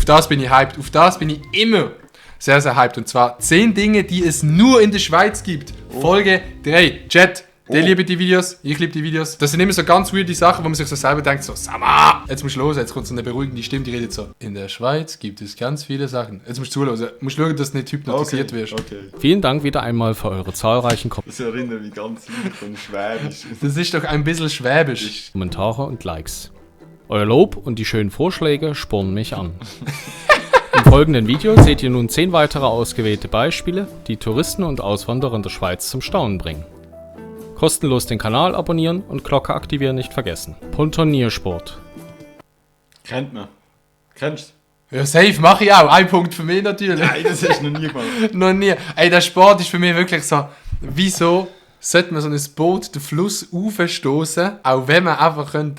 das bin ich hyped. Auf das bin ich immer sehr, sehr hyped. Und zwar 10 Dinge, die es nur in der Schweiz gibt. Folge 3. Chat. Der liebt die Videos, ich liebe die Videos. Das sind immer so ganz weirde Sachen, wo man sich so selber denkt, so, Sama, jetzt musst du los, jetzt kommt so eine beruhigende Stimme, die redet so. In der Schweiz gibt es ganz viele Sachen. Jetzt musst du zuhören, musst schauen, dass du nicht hypnotisiert wirst. Okay. Vielen Dank wieder einmal für eure zahlreichen Das erinnert mich ganz leicht an Schwäbisch. Das ist doch ein bisschen schwäbisch. Kommentare und Likes. Euer Lob und die schönen Vorschläge spornen mich an. Im folgenden Video seht ihr nun 10 weitere ausgewählte Beispiele, die Touristen und Auswanderer in der Schweiz zum Staunen bringen. Kostenlos den Kanal abonnieren und Glocke aktivieren nicht vergessen. Pontoniersport. Kennt man. Kennst Ja, safe, mache ich auch. Ein Punkt für mich natürlich. du? Nein, das hast du noch nie gemacht. Noch nie. Ey, der Sport ist für mich wirklich so, wieso sollte man so ein Boot den Fluss aufstoßen, auch wenn man einfach in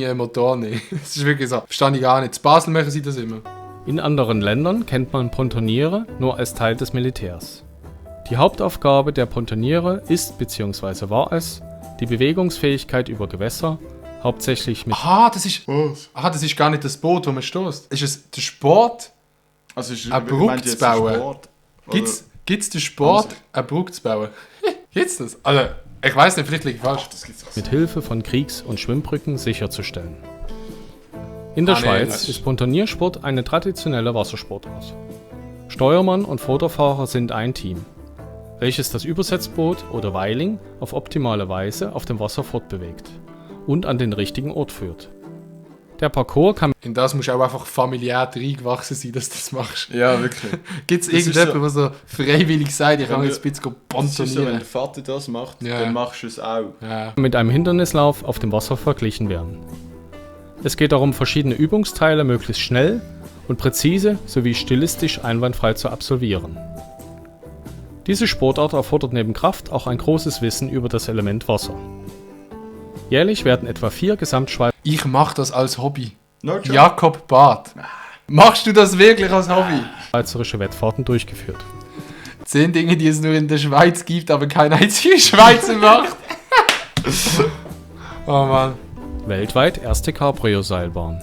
einen Motor nehmen könnte. Das ist wirklich so, verstehe ich gar nicht. In Basel machen sie das immer. In anderen Ländern kennt man Pontoniere nur als Teil des Militärs. Die Hauptaufgabe der Pontoniere ist bzw. war es, die Bewegungsfähigkeit über Gewässer, hauptsächlich mit Das ist gar nicht das Boot, wo man stößt. Ist es der Sport, Also ist, eine Brücke zu bauen? Sport? Gibt's den Sport, eine Brücke zu bauen? Gibt's das? Also, ich weiß nicht, vielleicht liege ich falsch. Das gibt's auch. mit Hilfe von Kriegs- und Schwimmbrücken sicherzustellen. In der Nee, Schweiz das ist Pontoniersport eine traditionelle Wassersportart. Steuermann und Vorderfahrer sind ein Team, welches das Übersetzboot oder Weiling auf optimale Weise auf dem Wasser fortbewegt und an den richtigen Ort führt. Der Parcours kann In das musst du auch einfach familiär reingewachsen sein, dass du das machst. Ja, wirklich. Gibt es Das ist irgendjemanden, der so freiwillig sagt, ich kann Wenn jetzt ein bisschen Das ist so, wenn pontonieren? der Vater das macht, Ja. dann machst du es auch. Ja. mit einem Hindernislauf auf dem Wasser verglichen werden. Es geht darum, verschiedene Übungsteile möglichst schnell und präzise sowie stilistisch einwandfrei zu absolvieren. Diese Sportart erfordert neben Kraft auch ein großes Wissen über das Element Wasser. Jährlich werden etwa 4 Ich mache das als Hobby. No joke. Jakob Barth. Machst du das wirklich als Hobby? schweizerische Wettfahrten durchgeführt. 10 Dinge, die es nur in der Schweiz gibt, aber kein einziger Schweizer macht. Oh Mann. Weltweit erste Cabrio-Seilbahn.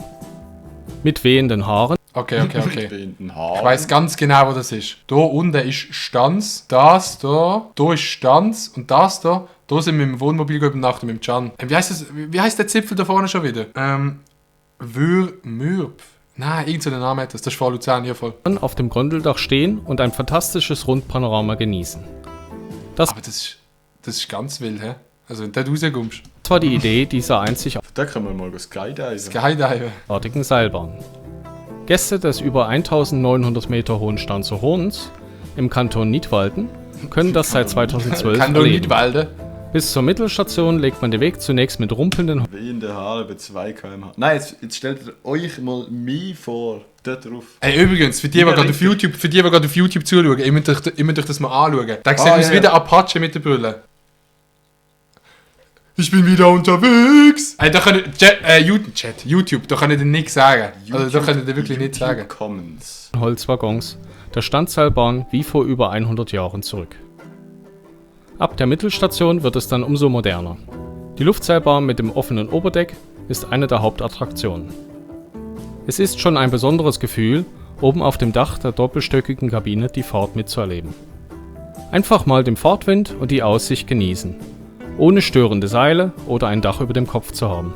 Mit wehenden Haaren Okay. Den Ich Haaren. weiß ganz genau, wo das ist. Da unten ist Stanz, das da ist Stanz und das da. Da sind wir im Wohnmobil übernachtet mit dem Can. Wie heißt der Zipfel da vorne schon wieder? Mürb. Nein, irgendeinen Namen hat das. Das ist vor Luzern, hier voll. auf dem Gondeldach stehen und ein fantastisches Rundpanorama genießen. Aber das ist ganz wild, hä? Also wenn du da rauskommst. Das war die Idee dieser Da können wir mal skydiven. Skydiven. einzigartigen Seilbahn. Gäste des über 1900 Meter hohen Stanzer Horns im Kanton Nidwalden können das seit 2012 Kann doch erleben. nicht walden. Bis zur Mittelstation legt man den Weg zunächst mit rumpelnden Wehende Haare bei 2 km/h. Nein, jetzt stellt euch mal mich vor. Da drauf. Ey, übrigens, für die, die Ja, gerade auf richtig. YouTube zuschauen, ihr müsst euch das mal anschauen. Da sehen wir uns ja. wieder Apache mit der Brille. Ich bin wieder unterwegs. Ey, da können YouTube, da kann ich dir nichts sagen. Also da kann ich dir wirklich nichts sagen. Comments. Holzwaggons der Standseilbahn wie vor über 100 Jahren zurück. Ab der Mittelstation wird es dann umso moderner. Die Luftseilbahn mit dem offenen Oberdeck ist eine der Hauptattraktionen. Es ist schon ein besonderes Gefühl, oben auf dem Dach der doppelstöckigen Kabine die Fahrt mitzuerleben. Einfach mal den Fahrtwind und die Aussicht genießen, ohne störende Seile oder ein Dach über dem Kopf zu haben.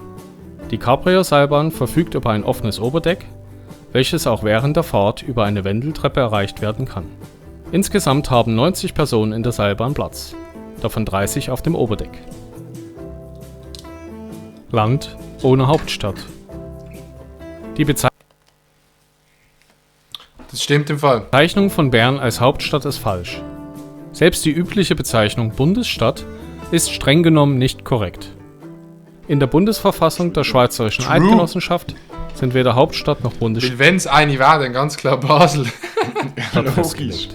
Die Cabrio-Seilbahn verfügt über ein offenes Oberdeck, welches auch während der Fahrt über eine Wendeltreppe erreicht werden kann. Insgesamt haben 90 Personen in der Seilbahn Platz, davon 30 auf dem Oberdeck. Land ohne Hauptstadt. Die Das stimmt im Fall. Bezeichnung von Bern als Hauptstadt ist falsch. Selbst die übliche Bezeichnung Bundesstadt ist streng genommen nicht korrekt. In der Bundesverfassung der Schweizerischen True. Eidgenossenschaft sind weder Hauptstadt noch Bundesstadt Weil wenn es eine war, dann ganz klar Basel. festgelegt.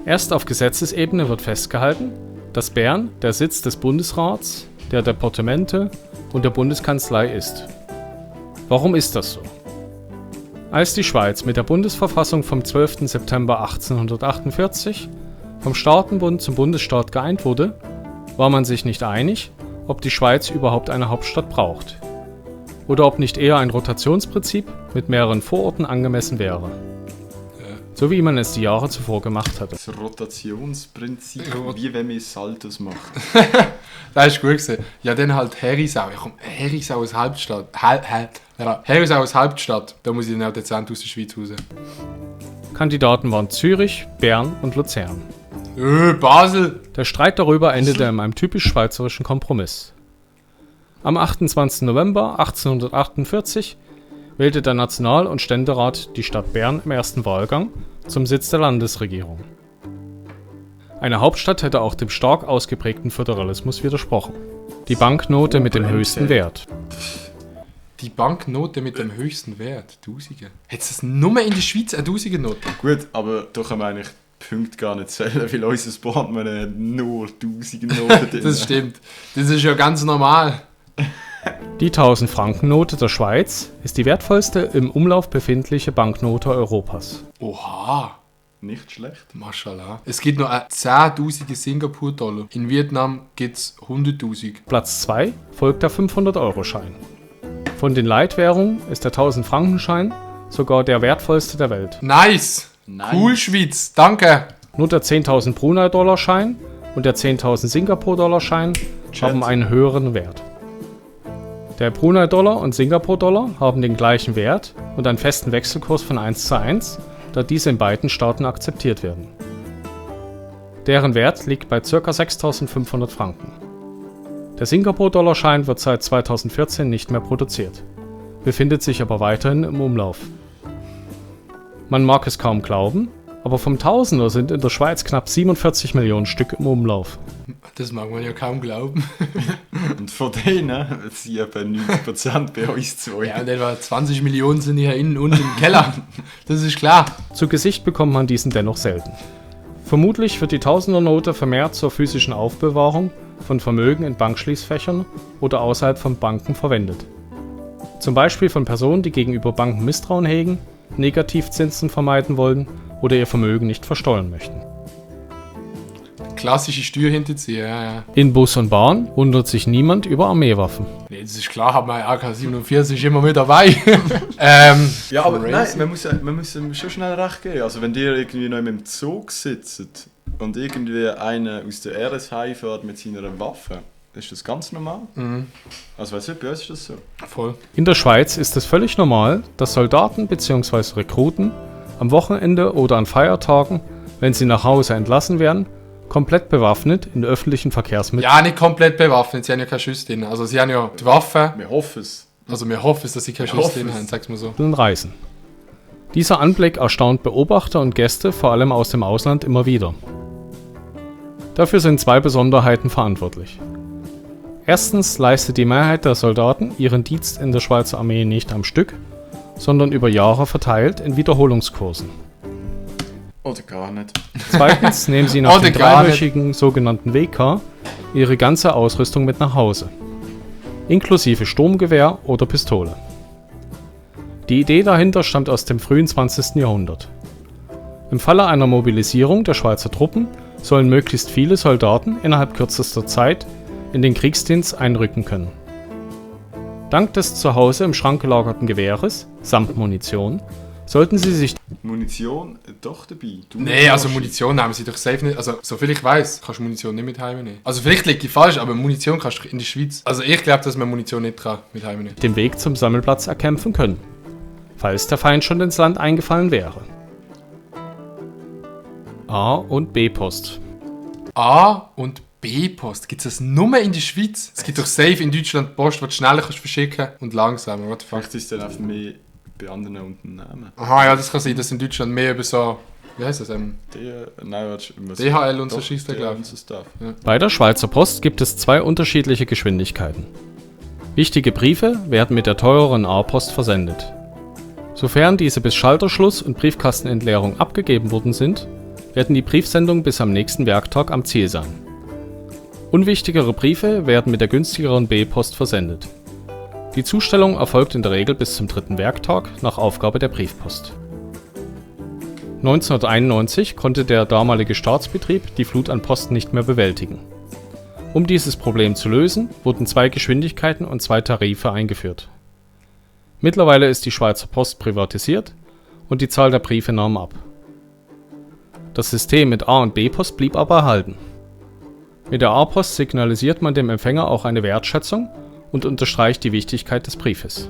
Erst auf Gesetzesebene wird festgehalten, dass Bern der Sitz des Bundesrats, der Departemente und der Bundeskanzlei ist. Warum ist das so? Als die Schweiz mit der Bundesverfassung vom 12. September 1848 vom Staatenbund zum Bundesstaat geeint wurde, war man sich nicht einig, ob die Schweiz überhaupt eine Hauptstadt braucht. oder ob nicht eher ein Rotationsprinzip mit mehreren Vororten angemessen wäre. So wie man es die Jahre zuvor gemacht hatte. Das Rotationsprinzip, wie wenn man Saltos macht. Das ist gut gewesen. Ja, dann halt Herisau. Ja, komm, Herisau als Hauptstadt. Herisau als Hauptstadt. Da muss ich dann auch dezent aus der Schweiz raus. Kandidaten waren Zürich, Bern und Luzern. Basel! Der Streit darüber endete in einem typisch schweizerischen Kompromiss. Am 28. November 1848 wählte der National- und Ständerat die Stadt Bern im ersten Wahlgang zum Sitz der Landesregierung. Eine Hauptstadt hätte auch dem stark ausgeprägten Föderalismus widersprochen. Die Banknote mit dem höchsten Wert. Die Banknote mit dem höchsten Wert. Tausende. Hätte es nur in der Schweiz eine Tausiger-Note? Gut, aber da können wir eigentlich die Punkte gar nicht zählen, weil unser Portemonnaie hat nur 1000 Noten drin. Das stimmt. Das ist ja ganz normal. Die 1000-Franken-Note der Schweiz ist die wertvollste im Umlauf befindliche Banknote Europas. Oha. Nicht schlecht. Mashallah. Es gibt noch 10.000 Singapur-Dollar. In Vietnam gibt es 100.000. Platz 2 folgt der 500-Euro-Schein. Von den Leitwährungen ist der 1000-Frankenschein sogar der wertvollste der Welt. Nice. Cool, Schweiz. Danke. Nur der 10.000 Brunei-Dollar-Schein und der 10.000 Singapur-Dollar-Schein haben einen höheren Wert. Der Brunei-Dollar und Singapur-Dollar haben den gleichen Wert und einen festen Wechselkurs von 1:1, da diese in beiden Staaten akzeptiert werden. Deren Wert liegt bei ca. 6.500 Franken. Der Singapur-Dollarschein wird seit 2014 nicht mehr produziert, befindet sich aber weiterhin im Umlauf. Man mag es kaum glauben, aber vom Tausender sind in der Schweiz knapp 47 Millionen Stück im Umlauf. Das mag man ja kaum glauben. Und von denen sind etwa 90% bei uns zwei. Ja, und etwa 20 Millionen sind hier innen und im Keller. Das ist klar. Zu Gesicht bekommt man diesen dennoch selten. Vermutlich wird die Tausendernote vermehrt zur physischen Aufbewahrung von Vermögen in Bankschließfächern oder außerhalb von Banken verwendet. Zum Beispiel von Personen, die gegenüber Banken Misstrauen hegen, Negativzinsen vermeiden wollen oder ihr Vermögen nicht versteuern möchten. Klassische Steuerhinterzieher, ja. In Bus und Bahn wundert sich niemand über Armeewaffen. Nee, das ist klar, hat man AK-47 immer mit dabei. Ja, aber crazy. nein, man muss ihm schon schnell recht geben. Also wenn ihr irgendwie noch im Zug sitzt und irgendwie einer aus der RS heimfährt mit seiner Waffe, ist das ganz normal. Also weißt du, bei uns ist das so. Voll. In der Schweiz ist es völlig normal, dass Soldaten bzw. Rekruten am Wochenende oder an Feiertagen, wenn sie nach Hause entlassen werden, komplett bewaffnet in öffentlichen Verkehrsmitteln Ja, nicht komplett bewaffnet, sie haben ja keine Schüsse drin. Also sie haben ja die Waffe, Wir hoffen es. also wir hoffen, dass sie keine Wir Schüsse hoffen drin es. haben, sag's mal so. reisen. Dieser Anblick erstaunt Beobachter und Gäste vor allem aus dem Ausland immer wieder. Dafür sind zwei Besonderheiten verantwortlich. Erstens leistet die Mehrheit der Soldaten ihren Dienst in der Schweizer Armee nicht am Stück, sondern über Jahre verteilt in Wiederholungskursen. Oder gar nicht. Zweitens nehmen sie nach Oder dem gar nicht. dreiwöchigen sogenannten WK ihre ganze Ausrüstung mit nach Hause, inklusive Sturmgewehr oder Pistole. Die Idee dahinter stammt aus dem frühen 20. Jahrhundert. Im Falle einer Mobilisierung der Schweizer Truppen sollen möglichst viele Soldaten innerhalb kürzester Zeit in den Kriegsdienst einrücken können. Dank des zu Hause im Schrank gelagerten Gewehres samt Munition sollten sie sich Munition doch dabei. Du Nee, also Munition haben sie doch safe nicht. Also, soviel ich weiß, kannst du Munition nicht mit heimnehmen. Also, vielleicht liege ich falsch, aber Munition kannst du in der Schweiz. Also, ich glaube, dass man Munition nicht kann mit heimnehmen. den Weg zum Sammelplatz erkämpfen können, falls der Feind schon ins Land eingefallen wäre. A- und B-Post. A- und B-Post. Gibt es das nur in der Schweiz? Es gibt doch safe in Deutschland Post, die du schneller kannst verschicken und langsamer. What the fuck? Vielleicht ist es dann einfach mehr bei anderen Unternehmen. Aha, ja, das kann sein, dass in Deutschland mehr über so. Wie heißt das? Nein, warte, DHL und so doch, Scheiße, DHL glaub ich. und so Stuff. Bei der Schweizer Post gibt es zwei unterschiedliche Geschwindigkeiten. Wichtige Briefe werden mit der teureren A-Post versendet. Sofern diese bis Schalterschluss und Briefkastenentleerung abgegeben worden sind, werden die Briefsendungen bis am nächsten Werktag am Ziel sein. Unwichtigere Briefe werden mit der günstigeren B-Post versendet. Die Zustellung erfolgt in der Regel bis zum 3. Werktag nach Aufgabe der Briefpost. 1991 konnte der damalige Staatsbetrieb die Flut an Post nicht mehr bewältigen. Um dieses Problem zu lösen, wurden 2 Geschwindigkeiten und 2 Tarife eingeführt. Mittlerweile ist die Schweizer Post privatisiert und die Zahl der Briefe nahm ab. Das System mit A- und B-Post blieb aber erhalten. Mit der A-Post signalisiert man dem Empfänger auch eine Wertschätzung und unterstreicht die Wichtigkeit des Briefes.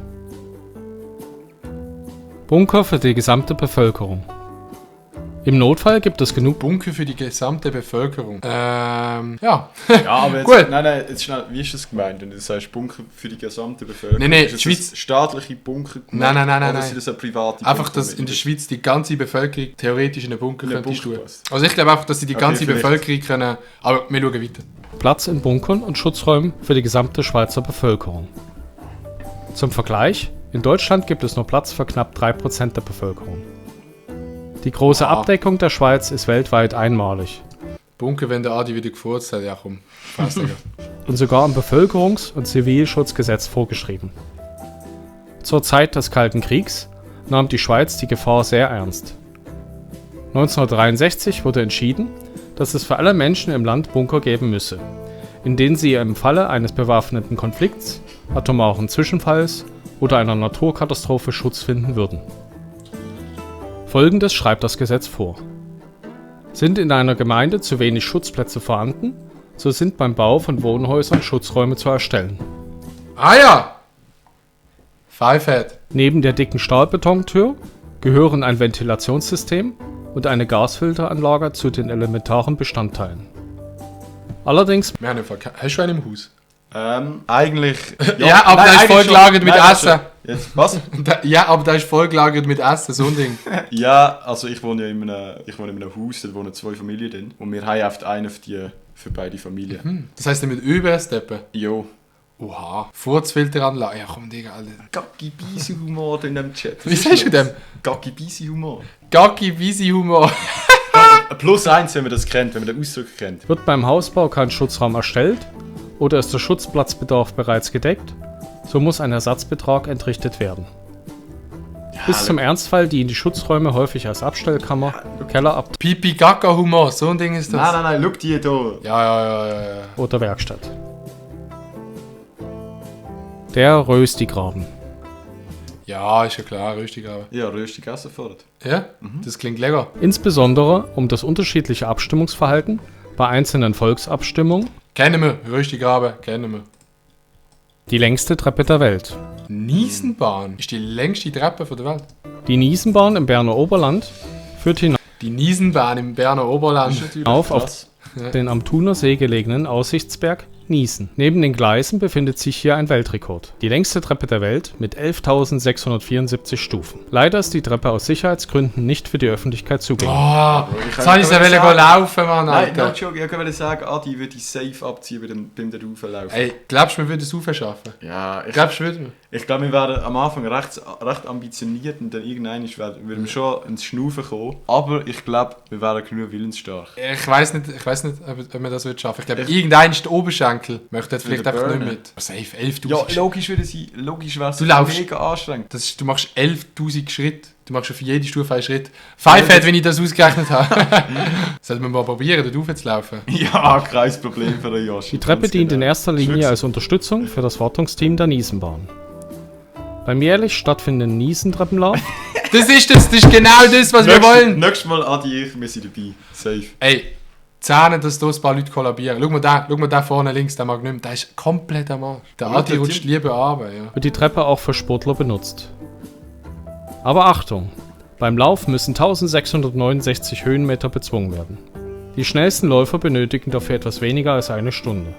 Bunker für die gesamte Bevölkerung. Im Notfall gibt es genug Bunker für die gesamte Bevölkerung. Ja. Ja, aber jetzt, Gut. nein, jetzt schnell, wie ist das gemeint, wenn du sagst Bunker für die gesamte Bevölkerung? Nein, ist das Schweiz- staatliche Bunker Nein. oder sind das eine private Einfach, Bunker dass mit- in der Schweiz die ganze Bevölkerung theoretisch in einen Bunker In einen könnte Bunker tun. passt. Also ich glaube einfach, dass sie die Okay, ganze vielleicht. Bevölkerung können... Aber wir schauen weiter. Platz in Bunkern und Schutzräumen für die gesamte Schweizer Bevölkerung. Zum Vergleich, in Deutschland gibt es nur Platz für knapp 3% der Bevölkerung. Die große Abdeckung der Schweiz ist weltweit einmalig Bunker, wenn der Adi wieder gefurzt hat. Ja komm, fast Digga. und sogar im Bevölkerungs- und Zivilschutzgesetz vorgeschrieben. Zur Zeit des Kalten Kriegs nahm die Schweiz die Gefahr sehr ernst. 1963 wurde entschieden, dass es für alle Menschen im Land Bunker geben müsse, in denen sie im Falle eines bewaffneten Konflikts, atomaren Zwischenfalls oder einer Naturkatastrophe Schutz finden würden. Folgendes schreibt das Gesetz vor. Sind in einer Gemeinde zu wenig Schutzplätze vorhanden, so sind beim Bau von Wohnhäusern Schutzräume zu erstellen. Ah ja! Fivehead. Neben der dicken Stahlbetontür gehören ein Ventilationssystem und eine Gasfilteranlage zu den elementaren Bestandteilen. Allerdings Wir haben hast du einen im Haus? Eigentlich... Ja, aber nein, der ist eigentlich vollgelagert schon. mit Nein, Essen. schon. Jetzt, was? Ja, aber der ist vollgelagert mit Essen, so ein Ding. Ja, also ich wohne ja in einem Haus, da wohnen 2 Familien drin. Und wir haben oft einen für beide Familien. Das heisst, mit Übersteppen. Jo. Oha. Furzfilteranlage. Ja komm, Digga, Alter. Gaggi-Bisi-Humor in dem Chat. Wie sagst du dem? Gaggi-Bisi-Humor. Gaggi-Visi-Humor. +1, wenn man das kennt, wenn man den Ausdruck kennt. wird beim Hausbau kein Schutzraum erstellt oder ist der Schutzplatzbedarf bereits gedeckt, so muss ein Ersatzbetrag entrichtet werden. Bis zum Ernstfall dienen die Schutzräume häufig als Abstellkammer, Kellerabteilung Pipi-Gaga-Humor, so ein Ding ist das. Nein, schau die hier. Ja. oder Werkstatt. Der Röstigraben. Ja, ist ja klar, richtig, aber. Ja, röstig Essen fordert. Ja, das klingt lecker. Insbesondere um das unterschiedliche Abstimmungsverhalten bei einzelnen Volksabstimmungen, Kennen wir, Röstigraben, kennen wir. die längste Treppe der Welt. Niesenbahn ist die längste Treppe der Welt. Die Niesenbahn im Berner Oberland führt Die Niesenbahn im Berner Oberland. hinauf auf Krass. den am Thuner See gelegenen Aussichtsberg Niesen. Neben den Gleisen befindet sich hier ein Weltrekord. Die längste Treppe der Welt mit 11.674 Stufen. Leider ist die Treppe aus Sicherheitsgründen nicht für die Öffentlichkeit zugänglich. Oh, Ich jetzt habe ich kann wollen sagen- laufen, Mann, Nein, Alter. nein, schon, ich wollte sagen, Adi würde ich safe abziehen beim der Rauflaufen. Ey, glaubst du, wir würden es aufschaffen? Ja, Glaubst du, würden wir? ich glaube, wir werden am Anfang recht ambitioniert und dann irgendwann würden wir schon ins Schnaufen kommen. Aber ich glaube, wir wären genug willensstark. Ich weiß nicht, ob wir das schaffen. Ich glaube, irgendein ist der Oberschenkel möchte jetzt vielleicht Wieder einfach nicht burnen. mit. Safe, 11'000 Ja, Schritte. logisch wäre es Du laufst. mega anstrengend. Du machst 11'000 Schritte. Du machst schon für jede Stufe einen Schritt. Fivehead, wenn ich das ausgerechnet habe. Sollten wir mal probieren, da rauf zu laufen. Ja, kein Problem für den Josh. Die Treppe dient in erster Linie Schütze. als Unterstützung für das Wartungsteam der Niesenbahn. Beim jährlich stattfindenden Niesentreppenlauf Das ist genau das, was wir wollen. Nächstes Mal Adi, wir sind dabei. Safe. Ey, Zähne, dass da ein paar Leute kollabieren. Schau mal da vorne links, der mag nicht mehr. Der ist komplett am Arsch. Der Ja, Adi der rutscht Tim- lieber runter, ja. wird die Treppe auch für Sportler benutzt. Aber Achtung! Beim Lauf müssen 1669 Höhenmeter bezwungen werden. Die schnellsten Läufer benötigen dafür etwas weniger als eine Stunde.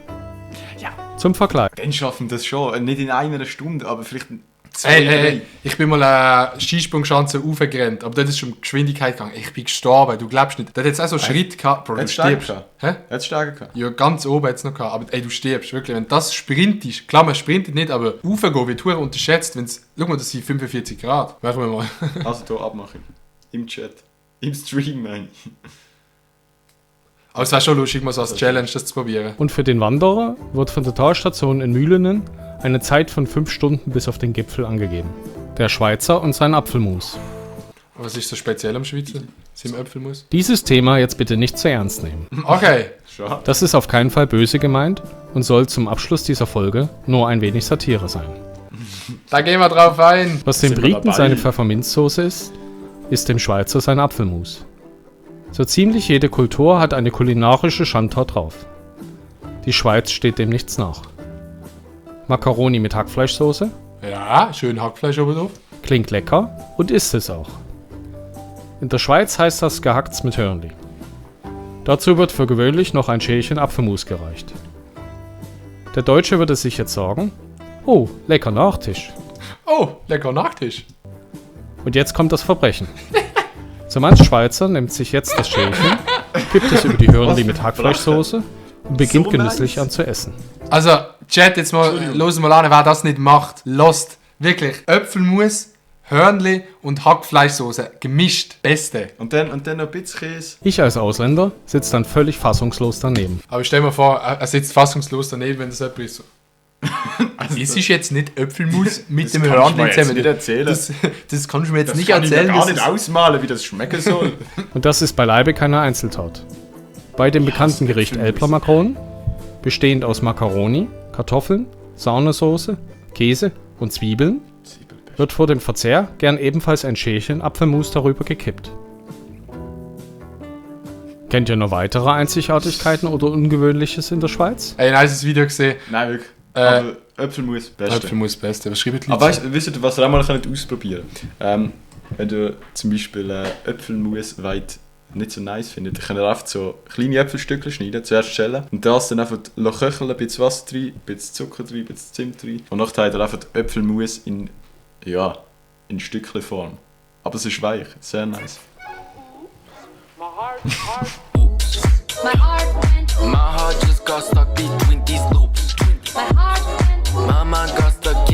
Ja. Zum Vergleich. Dann schaffen das schon. Nicht in einer Stunde, aber vielleicht in 2, Ey, ich bin mal eine Skisprungschanze raufgerannt, aber dort ist schon Geschwindigkeit gegangen. Ich bin gestorben, du glaubst nicht. Dort hat jetzt auch so einen Schritt gehabt, Bro, du Hat's steigen stirbst. gehabt? Hä? Jetzt steigen können. Ja, ganz oben jetzt noch gehabt, aber ey, du stirbst, wirklich. Wenn das Sprint ist, klar, man sprintet nicht, aber raufgehen wird hure unterschätzt, wenn's, schau mal, das sind 45 Grad. Machen wir mal. Also hier abmachen. Im Chat. Im Stream, meine ich. Aber es wäre schon lustig, mal so als Challenge das zu probieren. Und für den Wanderer wird von der Talstation in Mühlenen eine Zeit von 5 Stunden bis auf den Gipfel angegeben. Der Schweizer und sein Apfelmus. Was ist so speziell am Schweizer? Sind im Äpfelmus? Dieses Thema jetzt bitte nicht zu ernst nehmen. Okay. Schade. Das ist auf keinen Fall böse gemeint und soll zum Abschluss dieser Folge nur ein wenig Satire sein. Da gehen wir drauf ein. Was dem Sind wir Briten dabei? seine Pfefferminzsoße ist dem Schweizer sein Apfelmus. So ziemlich jede Kultur hat eine kulinarische Schandtat drauf. Die Schweiz steht dem nichts nach. Macaroni mit Hackfleischsoße Ja, schön Hackfleisch oben drauf. klingt lecker und ist es auch. In der Schweiz heißt das Gehackts mit Hörnli. Dazu wird für gewöhnlich noch ein Schälchen Apfelmus gereicht. Der Deutsche würde sich jetzt sagen, oh, lecker Nachtisch. Oh, lecker Nachtisch. Und jetzt kommt das Verbrechen. So manch Schweizer nimmt sich jetzt das Schälchen, kippt es über die Hörnli mit Hackfleischsoße und beginnt So genüsslich nice. an zu essen. Also, Chat, jetzt mal, los mal an, wer das nicht macht. Lost. Wirklich. Äpfelmus, Hörnli und Hackfleischsoße. Gemischt. Beste. Und dann noch ein bisschen Käse. Ich als Ausländer sitze dann völlig fassungslos daneben. Aber stell dir mal vor, er sitzt fassungslos daneben, wenn das jemand ist. So. Das ist jetzt nicht Äpfelmus mit das dem kann ich mir Hörnli jetzt zusammen. nicht erzählen. Das kannst du mir jetzt Das nicht kann erzählen. ich mir gar das nicht ist- ausmalen, wie das schmecken soll. Und das ist beileibe keine Einzeltat. Bei dem bekannten Gericht Elbler-Makronen, bestehend aus Macaroni, Kartoffeln, Sahnesoße, Käse und Zwiebeln, wird vor dem Verzehr gern ebenfalls ein Schälchen Apfelmus darüber gekippt. Kennt ihr noch weitere Einzigartigkeiten oder Ungewöhnliches in der Schweiz? Ey, ein nices Video gesehen. Nein, wirklich. Aber Äpfelmus, beste. Äpfelmus Beste. Was schreibt die Aber Leute? wisst ihr, was ihr auch mal könnt ausprobieren könnt? Wenn du zum Beispiel Äpfelmus weit nicht so nice findet, dann könnt ihr einfach so kleine Äpfelstückchen schneiden, zuerst schälen und das dann einfach köcheln, ein bisschen Wasser rein, ein bisschen Zucker rein, ein bisschen Zimt rein und nachher habt ihr einfach die Äpfelmus in Stückchenform. Aber es ist weich, sehr nice. My heart went. My heart just got stuck between these loops. My heart went. My mind got stuck